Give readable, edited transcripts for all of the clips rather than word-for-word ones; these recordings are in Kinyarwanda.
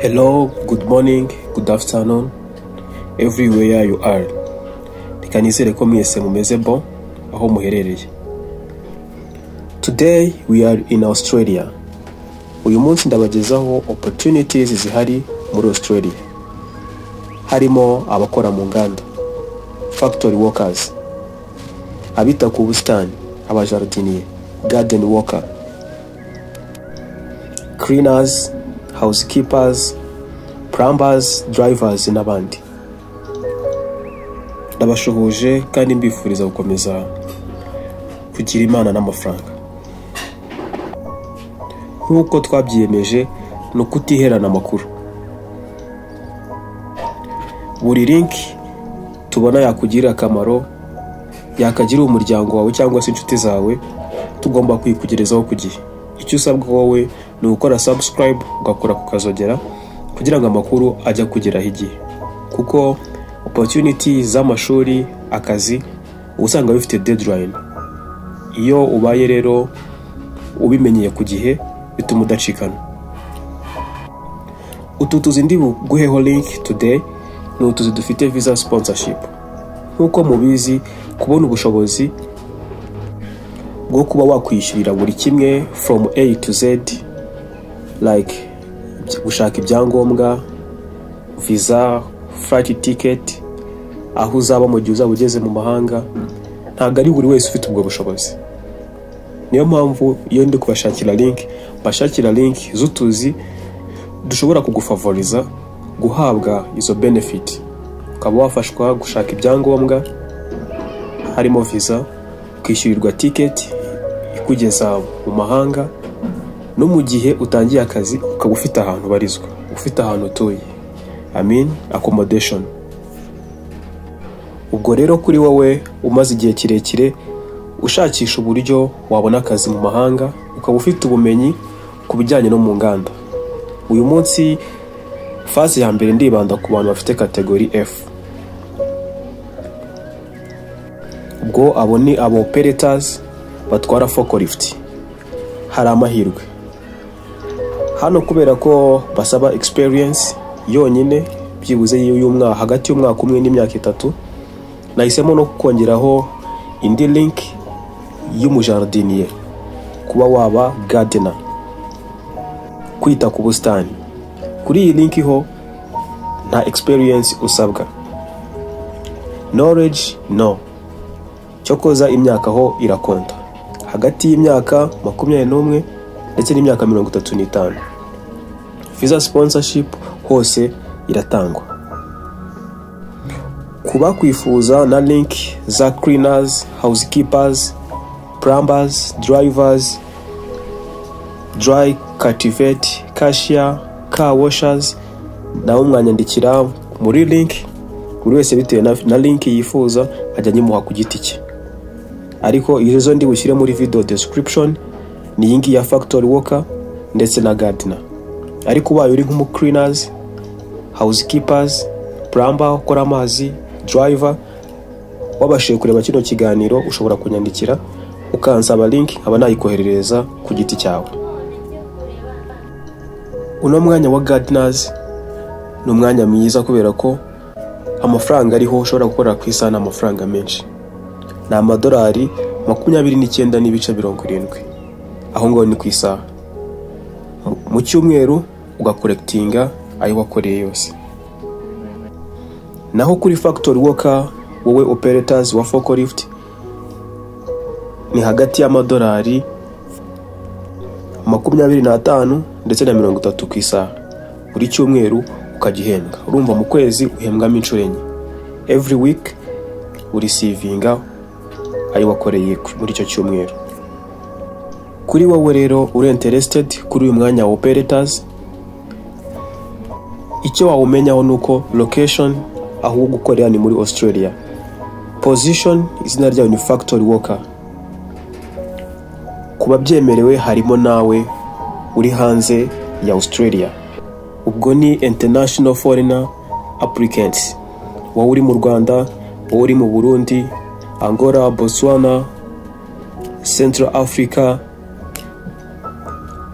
Hello, good morning, good afternoon, everywhere you are. Reka nizere ko mwese mumeze bon aho muherereye. Today we are in Australia. Uyu munsi ndabagezaho opportunities zihari muri Australia. Harimo abakora mu nganda, factory workers, abita ku busitani, abajardinier, garden worker, cleaners, housekeepers, plumbers, drivers n'abandi. Ndabashuhuje kandi mbifuriza gukomeza kugira Imana n'amafaranga. Nk'uko twabyiyemeje ni ukutiherana amakuru. Buri link tubona yakugirira akamaro, yakagirira umuryango wawe cyangwa se inshuti zawe, tugomba kuyikugerezaho ku gihe. Icyo usabwa wowe ni ugukora subscribe, ugakora ku kazogera kugira ngo amakuru ajye akugeraho igihe. Kuko opportunity z'amashuri, akazi, uba usanga bifite deadline. Iyo ubaye rero ubimenyeye ku gihe bituma udacikana. Utu tuzi ndi buguheho link today ni utuzi dufite visa sponsorship. Nk'uko mubizi, kubona ubushobozi bwo kuba wakwishyurira buri kimwe from A to Z, like gushaka ibyangombwa, visa, flight ticket, aho uzaba mu gihe uzaba ugeze mu mahanga, ntabwo ari buri wese ufite ubwo bushobozi. Niyo mpamvu iyo ndi kubashakira link, mbashakira link z'utuzi dushobora kugufavoriza guhabwa izo benefit, ukaba wafashwa gushaka ibyangombwa harimo visa, ukishyurirwa ticket ikugeza mu mahanga, no mu gihe utangiye akazi ukaba ufite ahantu ubarizwa, ufite ahantu utuye, I mean accommodation. Ubwo rero kuri wowe umaze igihe kirekire ushakisha uburyo wabona akazi mu mahanga, ukaba ufite ubumenyi ku bijyanye no mu nganda, uyu munsi phase ya mbere ndibanda ku bantu bafite category F. Ubwo abo ni aba operators batwara forklift. Hari amahirwe hano kubera ko basaba experience yonyine byibuze y'umwaka, hagati y'umwaka umwe n'imyaka 3. Nahisemo no kongeraho indi link y'umujardinier, kuba waba gardener, kwita ku busitani. Kuri iyi link ho nta experience usabwa, knowledge no, cyokoza imyaka ho irakonta, hagati y'imyaka 21 ndetse n'imyaka 35. Visa sponsorship hose iratangwa. Kuba kwifuza na link za cleaners, housekeepers, plumbers, drivers, dry cultivate, cashier, car washers, nawe mwanyandikira muri link. Buri wese bitewe na link yifuza ajya nyimuha ku giti cye. Ariko izo ndi bushyire muri video description ni iyi ngiyi ya factory worker ndetse na gardener. Ariko ubaye uri nk'umu cleaners, housekeepers, plumber ukora amazi, driver, wabashije kureba kino kiganiro ushobora kunyandikira ukansaba link nkaba nayikoherereza ku giti cyawe. Uno mwanya wa gardeners ni umwanya mwiza kubera ko amafaranga ariho ushobora gukora ku isaha ni amafaranga menshi, ni amadolari 29.70, aho ngaho ni ku isaha. Mu cyumweru ugakorekitinga ayo wakoreye yose. Naho kuri factory worker, wowe operators wa forklift, ni hagati y'amadolari 25 ndetse na 30 ku isaha. Buri cyumweru ukagihembwa. Urumva mu kwezi uhembwamo inshuro 4. Every week ureceivinga ayo wakoreye muri icyo cyumweru. Kuri wowe rero uri interested kuri uyu mwanya wa operators, icyo wawumenyaho nuko location aho gukorera ni muri Australia, position izina ryayo ni factory worker. Kuba byemerewe harimo nawe uri hanze ya Australia, ubwo ni international foreigner applicants, wowe uri mu Rwanda, wowe uri mu Burundi, Angola, Botswana, Central Africa,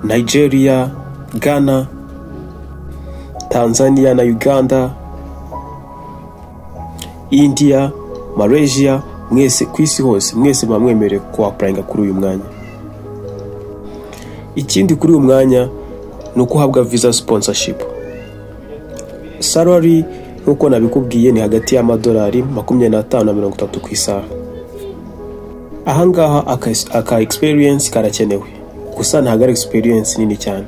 Nigeria, Ghana, Tanzania na Uganda, India, Malaysia, mwese ku isi hose, mwese muba mwemerewe kuapplyinga kuri uyu mwanya. Ikindi kuri uyu mwanya ni uko uhabwa visa sponsorship. Salary, nk'uko nabikubwiye, ni hagati y'amadolari 25 na 30 ku isaha. Ahangaha aka experience karakenewe, gusa ntabwo ari experience nini cyane,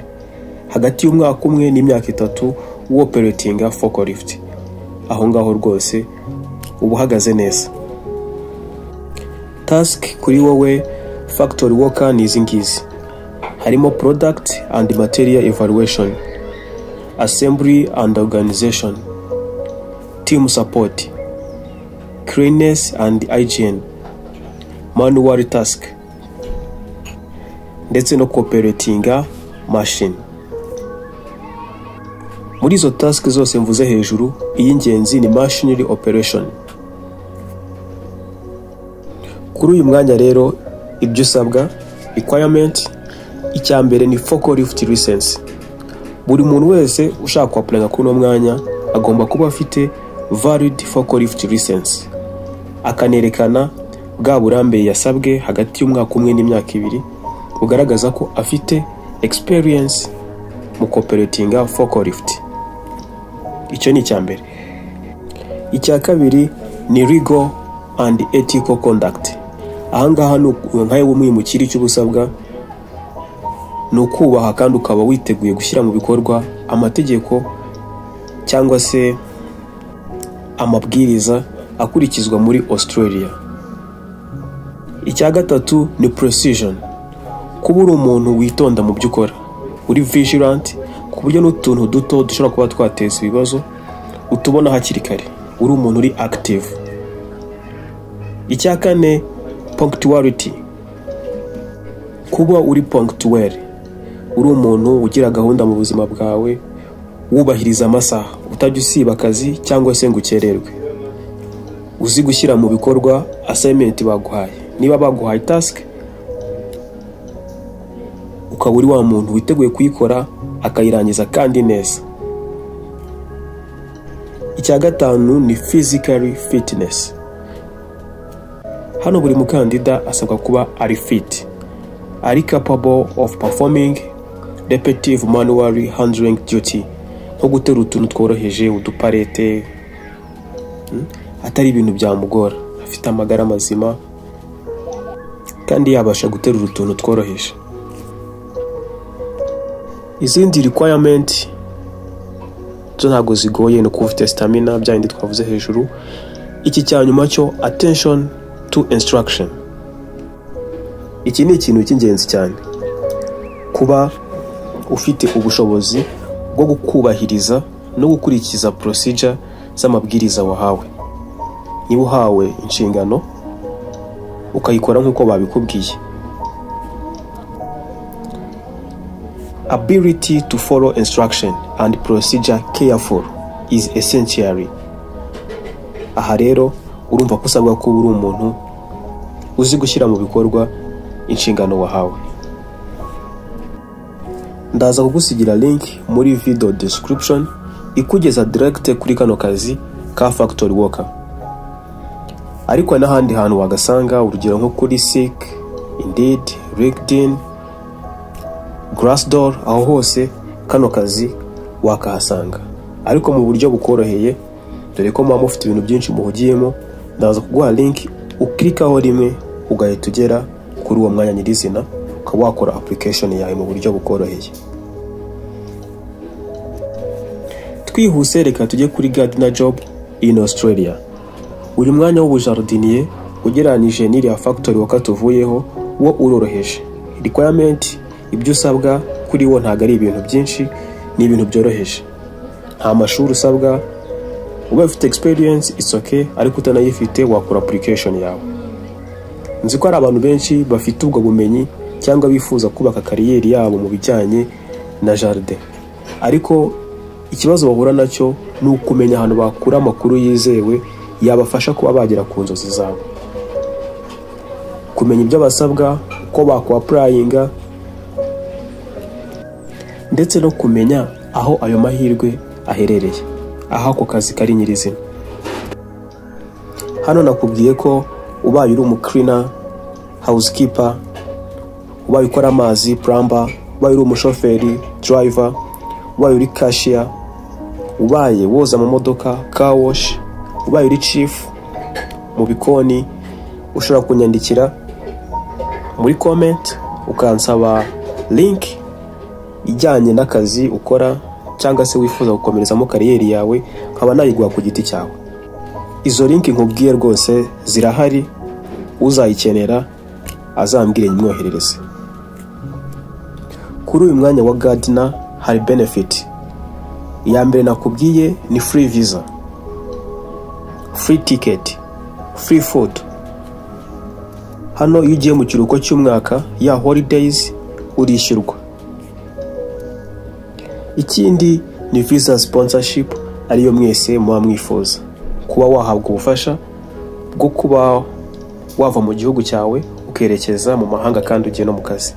hagati y'umwaka umwe n'imyaka 3 woperatinga forklift. Aho ngaho rwose uba uhagaze neza. Task kuri wowe factory worker ni izi ngizi: harimo product and material evaluation, assembly and organization, team support, cleanliness and hygiene, manual task, ndetse no cooperatinga machine. Muri izo task zose mvuze hejuru, iy'ingenzi ni machinery operation. Kuri uyu mwanya rero, ibyo usabwa, requirement, icya mbere ni forklift license. Buri muntu wese ushaka kuapplyinga kuri uno mwanya agomba kuba afite valid forklift license, akanerekana bwa burambe yasabwe hagati y'umwaka umwe n'imyaka 2, bugaragaza ko afite experience mu cooperatinga forklift. Icyo ni icya mbere. Icya kabiri ni legal and ethical conduct. Ahangaha ni nkawe w'umwimukira, icyo usabwa ni ukubaha kandi ukaba witeguye gushyira mu bikorwa amategeko cyangwa se amabwiriza akurikizwa muri Australia. Icya gatatu ni precision, kuba uri umuntu witonda mu byo ukora, uri vigilant, ku buryo n'utuntu duto dushobora kuba twateza ibibazo utubona hakiri kare, uri umuntu uri active. Icya kane, punctuality, kuba uri punctuel, uri umuntu ugira gahunda mu buzima bwawe, wubahiriza amasaha, utajya usiba akazi cyangwa se ngo ukererwe, uzi gushyira mu bikorwa assignment baguhaye. Niba baguhaye task, ukaba uri wa muntu witeguye kuyikora akayirangiza kandi neza. Icya gatanu ni physical fitness. Hano buri mukandida asabwa kuba ari fit, ari capable of performing repetitive manual handling duty, nko guterura utuntu tworoheje, udupallet, atari ibintu byamugora, afite amagara mazima kandi yabasha guterura utuntu tworoheje. Izindi requirement zo ntabwo zigoye, ni ukuba ufite stamina, bya bindi twavuze hejuru. Iki cya nyuma cyo, attention to instruction, iki ni ikintu cy'ingenzi cyane, kuba ufite ubushobozi bwo kubahiriza no gukurikiza procedure z'amabwiriza wahawe. Niba uhawe inshingano, ukayikora nk'uko babikubwiye. Ability to follow instruction and procedure careful is essential. Aha rero urumva ko usabwa kuba uri umuntu uzi gushyira mu bikorwa inshingano wahawe. Ndaza kugusigira link muri video description ikugeza direct kuri kano kazi ka factory worker, ariko n'ahandi hantu wagasanga, urugero nko kuri Seek, Indeed, LinkedIn, Glassdoor, aho hose kano kazi wakahasanga. Ariko mu buryo bukoroheye, dore ko muba mufite ibintu byinshi muhugiyemo, ndaza kuguha link, ukirikaho rimwe ugahita ugera kuri uwo mwanya nyirizina, ukaba wakora application yawe mu buryo bukoroheye. Twihuse, reka tujye kuri gardener job in Australia. Uyu mwanya w'ubujardinier, ugereranije n'iriya factory worker tuvuyeho, wo uroroheje. Requirement, ibyo usabwa kuri wo ntabwo ari ibintu byinshi, ni ibintu byoroheje. Nta mashuri usabwa. Uba ufite experience, it's okay, ariko utanayifite wakora application yawe. Nzi ko hari abantu benshi bafite ubwo bumenyi cyangwa bifuza kubaka career yabo mu bijyanye na jardin, ariko ikibazo bahura nacyo ni ukumenya ahantu bakura amakuru yizewe yabafasha kuba bagera ku nzozi zabo, kumenya ibyo basabwa, uko bakwapplyinga, ndetse no kumenya aho ayo mahirwe aherereye, aho ako kazi kari nyirizina. Hano nakubwiye ko ubaye uri umucleaner, housekeeper, ubaye ukora amazi, plumber, ubaye uri umushoferi, driver, ubaye uri cashier, ubaye woza mu modoka, car wash, ubaye uri chef mu bikoni, ushobora kunyandikira muri comment ukansaba link ijyanye n'akazi ukora cyangwa se wifuza gukomerezamo career yawe, nkaba nayiguha ku giti cyawe. Izo link nkubwiye rwose zirahari, uzayikenera azambwire nyimwoherereze. Kuri uyu mwanya wa gardener hari benefit. Iya mbere nakubwiye ni free visa, free ticket, free food. Hano iyo ugiye mu kiruhuko cy'umwaka ya holidays urishyurwa. Ikindi ni visa sponsorship, ariyo mwese muba mwifuza, kuba wahabwa ubufasha bwo kuba wava mu gihugu cyawe ukerekeza mu mahanga kandi ugiye no mu kazi.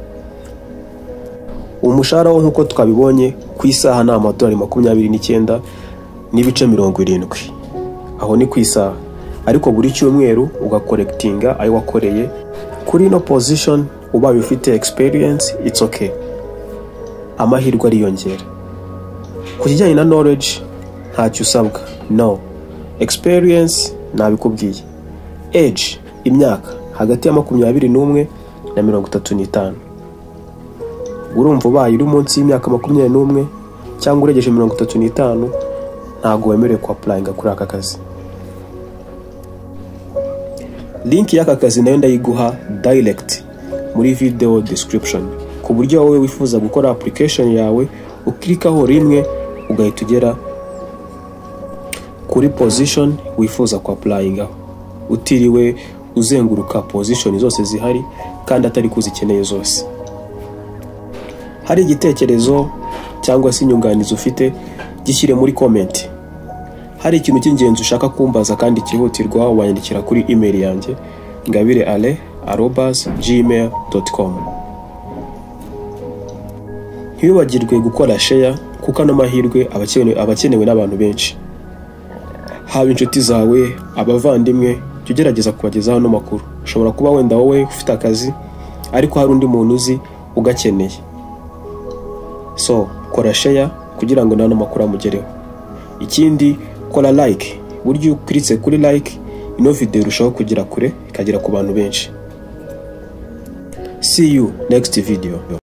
Umushahara wo nk'uko twabibonye ku isaha ni amadolari 29.70, aho ni ku isaha, ariko buri cyumweru ugacollectinga ayo wakoreye. Kuri ino position ubaye ufite experience, it's okay, amahirwe ariyongera. Ku kijyanye na knowledge ntacyo usabwa, no experience nabikubwiye. Age, imyaka hagati ya 21 na 35. Urumva ubaye uri munsi y'imyaka 21 cyangwa urengeje 35, ntabwo wemerewe kuapplyinga kuri aka kazi. Link y'aka kazi nayo ndayiguha direct muri video description, ku buryo wowe wifuza gukora application yawe uclickaho rimwe ugahita ugera kuri position wifuza kuapplyingaho, utiriwe uzenguruka position zose zihari kandi atari ko uzikeneye zose. Hari igitekerezo cyangwa se inyunganizi ufite, gishyire muri comment. Hari ikintu cy'ingenzi ushaka kumbaza kandi cyihutirwa, wanyandikira kuri email yanjye ngabireale@gmail.com. Ntiwibagirwe gukora share, kuko ano mahirwe aba akenewe n'abantu benshi, haba inshuti zawe, abavandimwe. Jya ugerageza kubagezaho ano makuru. Ushobora kuba wenda wowe ufite akazi, ariko hari undi muntu uzi ugakeneye. So kora share kugira ngo n'ano makuru amugereho. Ikindi, kora like. Buryo uclickitse kuri like, ino video irushaho kugera kure, ikagera ku bantu benshi. See you next video.